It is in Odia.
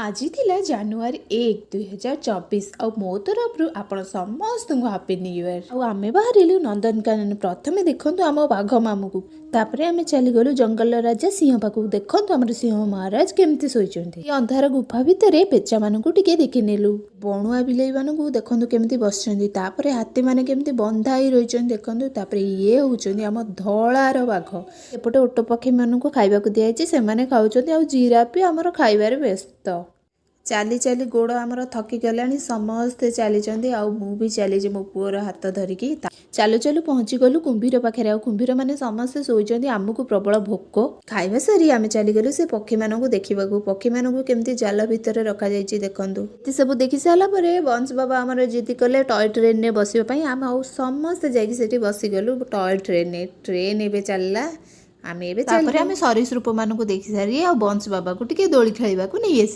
ଆଜି ଥିଲା ଜାନୁଆରୀ 1, 2024 ଆଉ ମୋ ତରଫରୁ ଆପଣ ସମସ୍ତଙ୍କୁ ହାପି ନ୍ୟୁ ଇୟର। ଆଉ ଆମେ ବାହାରିଲୁ ନନ୍ଦନକାନନ। ପ୍ରଥମେ ଦେଖନ୍ତୁ ଆମ ବାଘ ମାମୁକୁ, ତାପରେ ଆମେ ଚାଲିଗଲୁ ଜଙ୍ଗଲର ରାଜା ସିଂହ ପାଖକୁ। ଦେଖନ୍ତୁ ଆମର ସିଂହ ମହାରାଜ କେମିତି ଶୋଇଛନ୍ତି। ଏ ଅନ୍ଧାର ଗୁଫା ଭିତରେ ପେଚାମାନଙ୍କୁ ଟିକେ ଦେଖିନେଲୁ। ବଣୁଆ ବିଲେଇମାନଙ୍କୁ ଦେଖନ୍ତୁ କେମିତି ବସିଛନ୍ତି। ତାପରେ ହାତୀମାନେ କେମିତି ବନ୍ଧା ହେଇ ରହିଛନ୍ତି ଦେଖନ୍ତୁ। ତାପରେ ଇଏ ହେଉଛନ୍ତି ଆମ ଧଳାର ବାଘ। ଏପଟେ ଓଟ ପକ୍ଷୀମାନଙ୍କୁ ଖାଇବାକୁ ଦିଆଯାଇଛି, ସେମାନେ ଖାଉଛନ୍ତି ଆଉ ଜିରାଫ ବି ଆମର ଖାଇବାରେ ବ୍ୟସ୍ତ। ଚାଲି ଚାଲି ଗୋଡ଼ ଆମର ଥକି ଗଲାଣି। ସମସ୍ତେ ଚାଲିଛନ୍ତି ଆଉ ମୁଁ ବି ଚାଲିଛି ମୋ ପୁଅର ହାତ ଧରିକି। ଚାଲୁ ଚାଲୁ ପହଞ୍ଚିଗଲୁ କୁମ୍ଭୀର ପାଖରେ ଆଉ କୁମ୍ଭୀରମାନେ ସମସ୍ତେ ଶୋଇଛନ୍ତି। ଆମକୁ ପ୍ରବଳ ଭୋକ। ଖାଇବା ସାରି ଆମେ ଚାଲିଗଲୁ ସେ ପକ୍ଷୀମାନଙ୍କୁ ଦେଖିବାକୁ। ପକ୍ଷୀମାନଙ୍କୁ କେମିତି ଜାଲ ଭିତରେ ରଖାଯାଇଛି ଦେଖନ୍ତୁ। ଏତେ ସବୁ ଦେଖି ସାରିଲା ପରେ ବଂଶ ବାବା ଆମର ଜିଦି କଲେ ଟୟ ଟ୍ରେନରେ ବସିବା ପାଇଁ। ଆମେ ଆଉ ସମସ୍ତେ ଯାଇକି ସେଠି ବସିଗଲୁ ଟୟ ଟ୍ରେନରେ। ଟ୍ରେନ୍ ଏବେ ଚାଲିଲା, ଆମେ ଏବେ। ତାପରେ ଆମେ ସରୀସୃପମାନଙ୍କୁ ଦେଖି ସାରି ଆଉ ବଂଶ ବାବାକୁ ଟିକେ ଦୋଳି ଖେଳିବାକୁ ନେଇ ଆସିଲୁ।